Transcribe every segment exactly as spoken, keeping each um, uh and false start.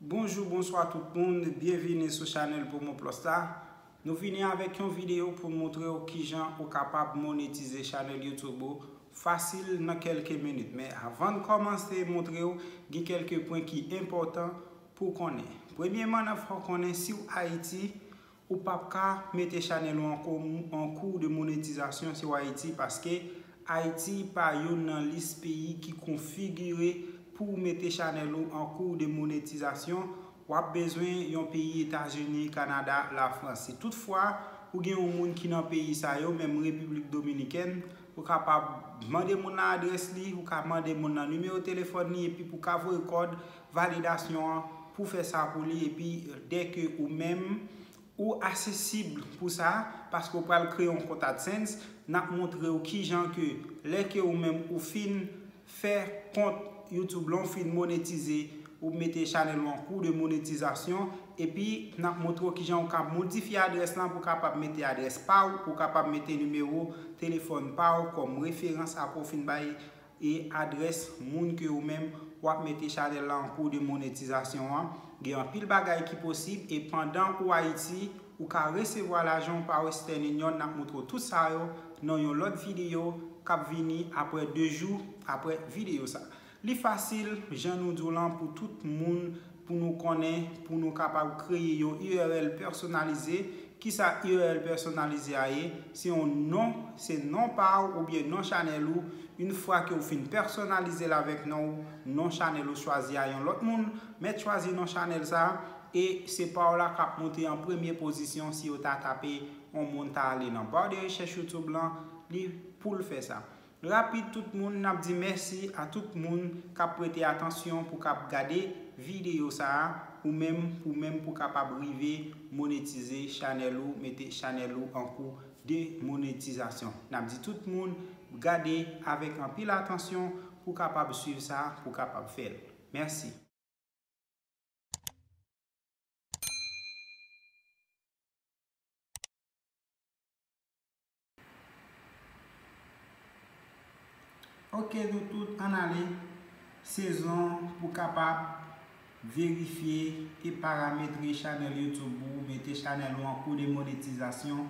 Bonjou, bonswa tout moun, byenvini sou chanèl Promo Plus la. Nou vini avèk yon videyo pou n montre w kijan ou kapab monetize chanèl YouTube ou fasil nan kèlke minit. Men avan n kòmanse montre w, gen kèlke pwen ki enpòtan pou w konnen. Premyèman, n ap fè w konnen si w Ayiti, ou p ap ka mete chanèl ou an kou, an kou de monetizasyon si w Ayiti, paske Ayiti pa youn nan lis peyi ki konfigire pou w mete chanèl ou an kou de monetizasyon. W ap bezwen yon peyi Etazini, Kanada, Lafrans. Si toutfwa ou gen yon moun ki nan peyi sa yo, menm Repiblik Dominikèn, ou kapab mande moun nan adrès li, ou ka mande moun nan nimewo telefòn li, epi pou ka voye kòd validasyon an pou fè sa pou li, epi dèke ou menm ou asesib pou sa, paske w pral kreye yon kont AdSense, n ap montre w kijan ke lè ke ou menm ou fin fè kont YouTube lan, ou fin monetize, ou mete chanèl ou an kou de monetizasyon, epi n ap montre w kijan ou ka modifye adrès lan pou w kapab mete adrès pa w, pou w kapab mete nimewo telefòn pa w kòm referans apre w fin bay e adrès moun ke ou menm w ap mete chanèl la an kou de monetizasyon an. Gen anpil bagay ki posib e pandan ou Ayiti, ou ka resevwa lajan w pa Western Union, n ap montre w tout sa yo nan yon lòt videyo k ap vini apre de jou apre videyo sa. Li fasil, jan nou di w lan, pou tout moun, pou nou konnen, pou nou kapab kreye yon U R L pèsonalize. Kisa U R L pèsonalize a ye? Se yon non, se non pa w oubyen non chanèl ou. Yon fwa ke w fin pèsonalize l avèk non w, non chanèl ou chwazi a yon lòt moun mèt chwazi non chanèl sa a, e se pa w la k ap monte an premye pozisyon si yo ta tape yon moun ta ale nan ba de rechèch YouTube lan, li pou l fè sa. Rapid tout moun, n ap di mèsi a tout moun k ap prete atansyon pou k ap gade videyo sa a, ou menm, ou menm pou kapab rive monetize chanèl ou, mete chanèl ou an kou de monetizasyon. N ap di tout moun gade avèk anpil atansyon pou kapab swiv sa, pou kapab fè l. Mèsi. Ok, nou tout ann ale sezon pou kapab verifye e parametre chanèl YouTube ou, mete chanèl ou an kou de monetizasyon.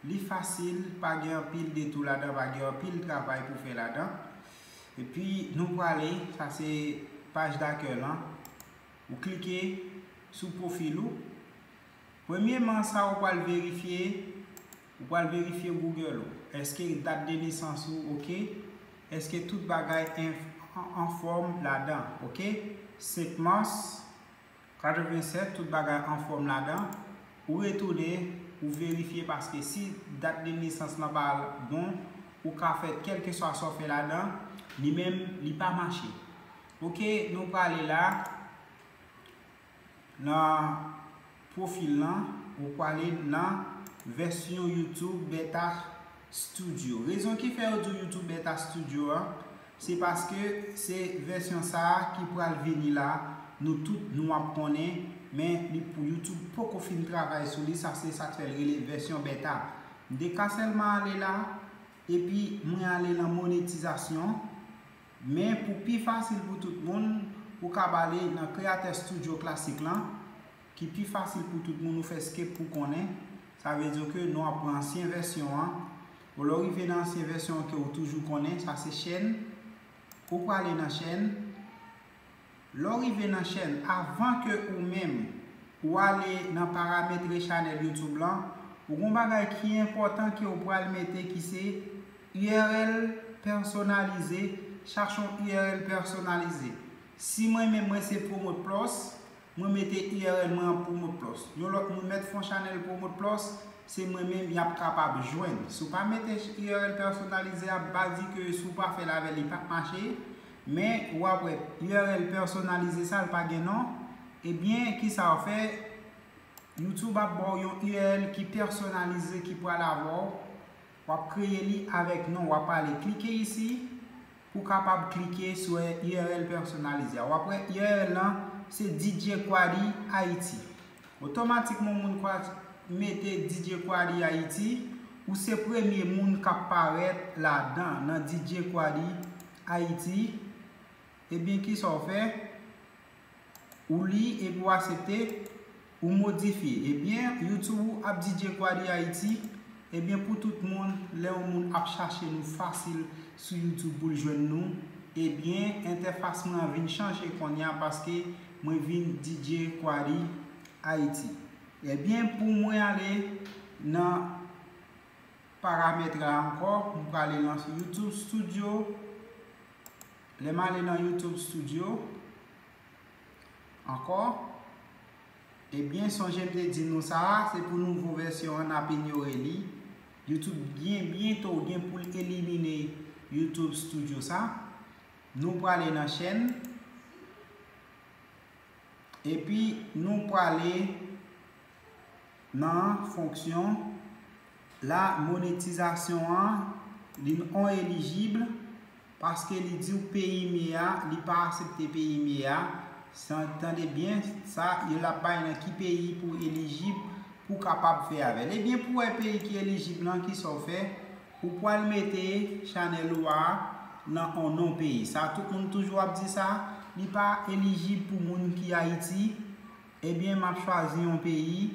Li fasil, pa gen anpil detou ladan, pa gen anpil travay pou fè ladan. Epi nou prale, sa se paj dakèy lan. Ou klike sou pwofil ou. Premyèman, sa ou pral verifye, ou pral verifye Google ou. Èske dat de nesans ou oke? Èske tout bagay an, an fòm ladan? Oke? Senk mas, katrevennsèt, tout bagay an fòm ladan. Ou retounen, ou verifye, paske si dat de nesans lan pa bon, ou ka fè kèlkeswa sa w fè ladan, li menm, li pa mache. Oke, nou prale la. Nan pwofil lan, ou prale nan vèsyon YouTube Beta Studio. Rezon ki fè yo di w YouTube Beta Studio a, se paske se vèsyon sa a ki pral vini la, nou tout nou ap konnen, men li pou YouTube poko fin travay sou li, sa se sa k fè l rele vèsyon beta. M te ka sèlman ale la, epi mwen ale nan monetizasyon, men pou pi fasil pou tout moun, ou kab ale nan Creator Studio klasik lan, ki pi fasil pou tout moun, ou fè skip pou konnen. Sa vle di ke nou ap pran ansyen vèsyon an. Ou lè w rive nan ansyen vèsyon an ke ou toujou konnen, sa se chèn. Ou prale nan chèn. Lè w rive nan chèn, avan ke ou menm ou ale nan parametre chanèl YouTube lan, ou gon bagay ki enpòtan ke ou pral mete ki se U R L pèsonalize, chache yon U R L pèsonalize. Si mwen menm mwen se Promote Plus, mwen mete U R L mwen an Promote Plus. Yon lòt moun mèt fè yon chanèl Promote Plus, se mwen menm y ap kapab jwenn. Si w pa mete U R L pèsonalize a, m pa di ke si w pa fè l avè l, li p ap mache, men w ap wè U R L pèsonalize sa, l pa gen non, ebyen, kisa w fè? YouTube ap ba w yon U R L ki pèsonalize ki pral avè w. W ap kreye li avèk non. W ap ale klike isi pou kapab klike sou U R L pèsonalize a. W ap wè U R L lan se D J Quaddy Haiti. Otomatikman, moun kwa mete D J Quaddy Haiti, ou se premye moun k ap parèt ladan, nan D J Quaddy Haiti. Ebyen, kisa w fè? Ou li epi w aksepte, ou modifye. Ebyen, YouTube ou ap D J Kwadi Ayiti. Ebyen, pou tout moun, lè yon moun ap chache nou fasil sou YouTube pou l jwenn nou, ebyen, entèfas mwen an vin chanje kounye a paske mwen vin D J Kwadi Ayiti. Ebyen, pou mwen ale nan paramèt la ankò, m prale nan YouTube Studio. Lè m ale nan YouTube Studio ankò, ebyen, sonje m te di nou sa a, se pou nouvo vèsyon an, n ap inyore li. YouTube byen byento gen pou l elimine YouTube Studio sa. Nou prale nan chèn. Epi nou prale nan fonksyon la, monetizasyon an, li non elijib paske li di w peyi m ye a, li pa aksepte peyi m ye a. San, tande byen, sa, yo l ap bay nan ki peyi pou elijib pou kapab fè avè l. Ebyen, pou wè peyi ki elijib lan, kisa w fè? Ou pral mete chanèl ou a nan yon non peyi. Sa tout moun toujou ap di sa, li pa elijib pou moun ki Ayiti. Ebyen, m ap chwazi yon peyi.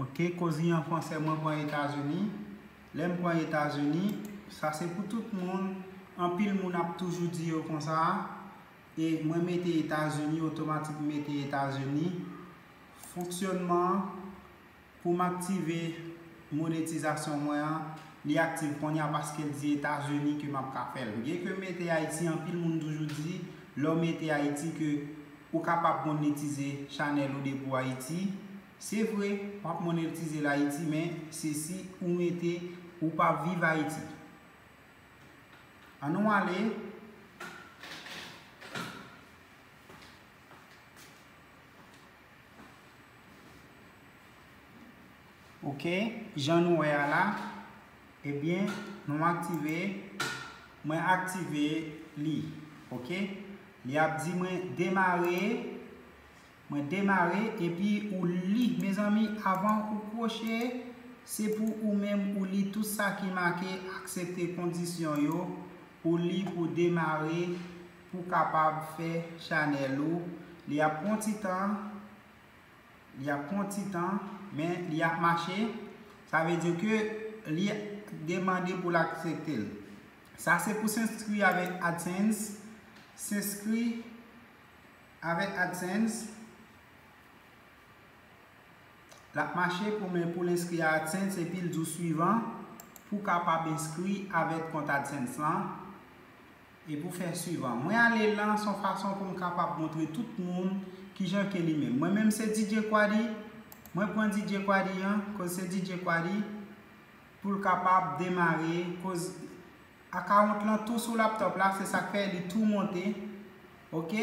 Ok, koz li an fransè, mwen pran Etazini. Lè m pran Etazini, sa se pou tout moun. Anpil moun ap toujou di yo konsa. E mwen mete Etazini, otomatik m mete Etazini. Fonksyònman an, pou m aktive monetizasyon mwen an, li aktif kounye a paske l di Etazini ke m ap ka fè l. Byen ke m mete Ayiti, anpil moun toujou di, lè w mete Ayiti ke ou kapab monetize chanèl ou depi w Ayiti. Se vre, w ap monetize l Ayiti, men se si ou mete ou pa viv Ayiti. Ann nou ale. Ok, jan nou wè a la, ebyen, nou aktive, mwen aktive li, ok? Li ap di mwen demare, mwen demare, epi ou li, mezanmi, avan ou kwoche, se pou ou menm ou li tout sa ki make aksepte kondisyon yo, ou li pou demare, pou kapab fè chanèl ou. Li ap pran ti tan, li ap pran ti tan, men li ap mache. Sa vle di ke li demande pou l aksepte l. Sa se pou s'enskri avèk AdSense. S'enskri avèk AdSense. L ap mache pou, men pou l enskri a AdSense, epi l di w swivan pou w kapab enskri avèk kont AdSense lan. E pou fè swivan. Mwen ale lan s on fason pou m kapab montre tout moun kijan ke li menm. Mwen menm se D J Kwadi. Mwen pran D J Kwadi an, koz se D J Kwadi, pou l kapab demare, koz akawont lan tou sou laptòp la, se sa k fè li tou monte. Ok,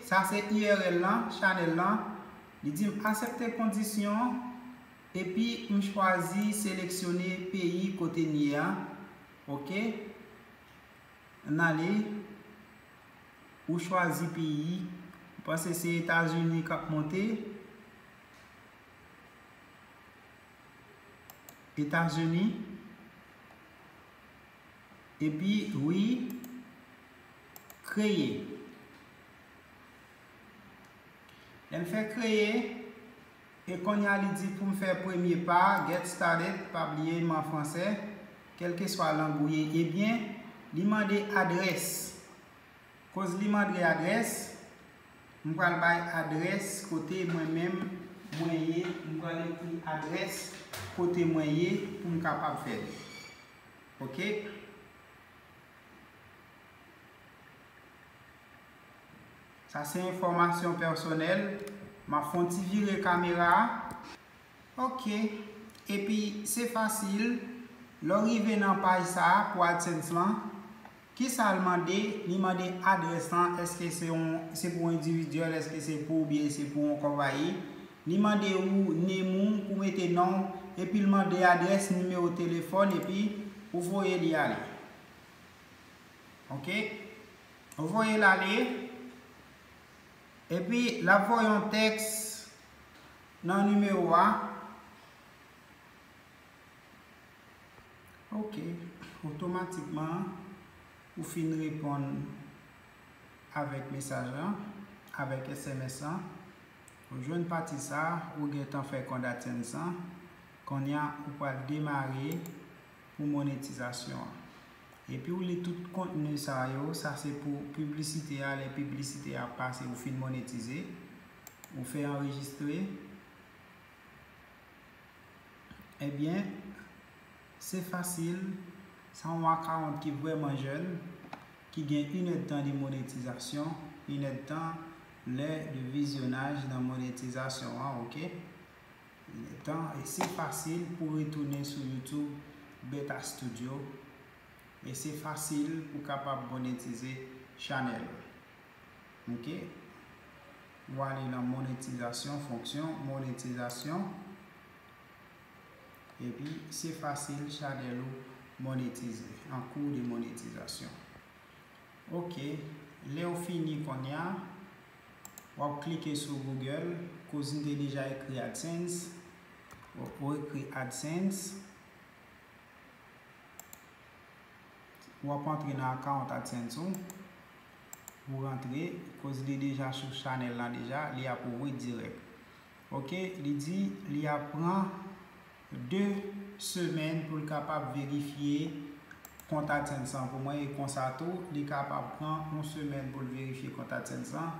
sa se U R L lan, chanèl lan. Li di m aksepte kondisyon, epi m chwazi seleksyone peyi kote m ye a. Ok. Ann ale, ou chwazi peyi. M panse se Etazini k ap monte. Etazini. Epi, wi, kreye. Lè m fè kreye, e kounye a li di pou m fè premye pa, get started, pa bliye m an fransè, kèlkeswa lang ou ye, ebyen, li mande adrès. Koz li mande adrès, m pral bay adrès kote mwen menm mwen ye, m pral ekri adrès kote mwen ye pou m kapab fè l. Ok? Sa se enfòmasyon pèsonèl. M ap fè yon ti vire kamera a. Ok. Epi, se fasil. Lè w rive nan paj sa a pou AdSense lan, kisa l mande? Li mande adrès lan, èske se yon, se pou yon endividyèl, èske se pou, oubyen se pou yon konpayi. Li mande ou name ou, pou mete non w, epi l mande adrès, nimewo telefòn, epi ou voye li ale. Ok? Ou voye l ale, epi l ap voye yon tèks nan nimewo a. Ok, otomatikman, ou fin reponn avèk mesaj lan, avèk S M S lan. Ou jwenn pati sa, ou gentan fè kont AdSense lan. Kounye a, ou pral demare pou monetizasyon an. Epi ou li tout kontni sa yo, sa se pou piblisite a, lè piblisite a pase, ou fin monetize, ou fè anrejistre. Ebyen, se fasil, sa yon akawont ki vrèman jèn, ki gen inèdtan de monetizasyon, inèdtan lè de vizyonaj nan monetizasyon an, ok? Inèdtan, e se fasil pou retounen sou YouTube Beta Studio, e se fasil pou kapab monetize chanèl ou. Ok? Ou ale nan monetizasyon, fonksyon, monetizasyon. Epi, se fasil chanèl ou monetize, an kou de monetizasyon. Ok, lè w fini kounye a, w ap klike sou Google, koz m te deja ekri AdSense, w ekri AdSense, w ap antre nan akawont AdSense ou, ou rantre, koz li deja sou chanèl lan deja, li ap ouvri dirèk. Ok, li di li ap pran de semèn pou l kapab verifye kont AdSense lan pou mwen, e konsa tou, li kapab pran yon semèn pou l verifye kont AdSense lan.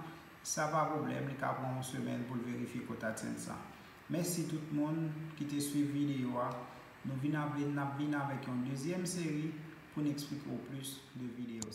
Sa pa pwoblèm, li ka pran yon semèn pou l verifye kont AdSense lan. Mèsi tout moun ki te swiv videyo a. Nou vin avè, n ap vin avèk yon dezyèm seri pou n eksplike w plis de videyo.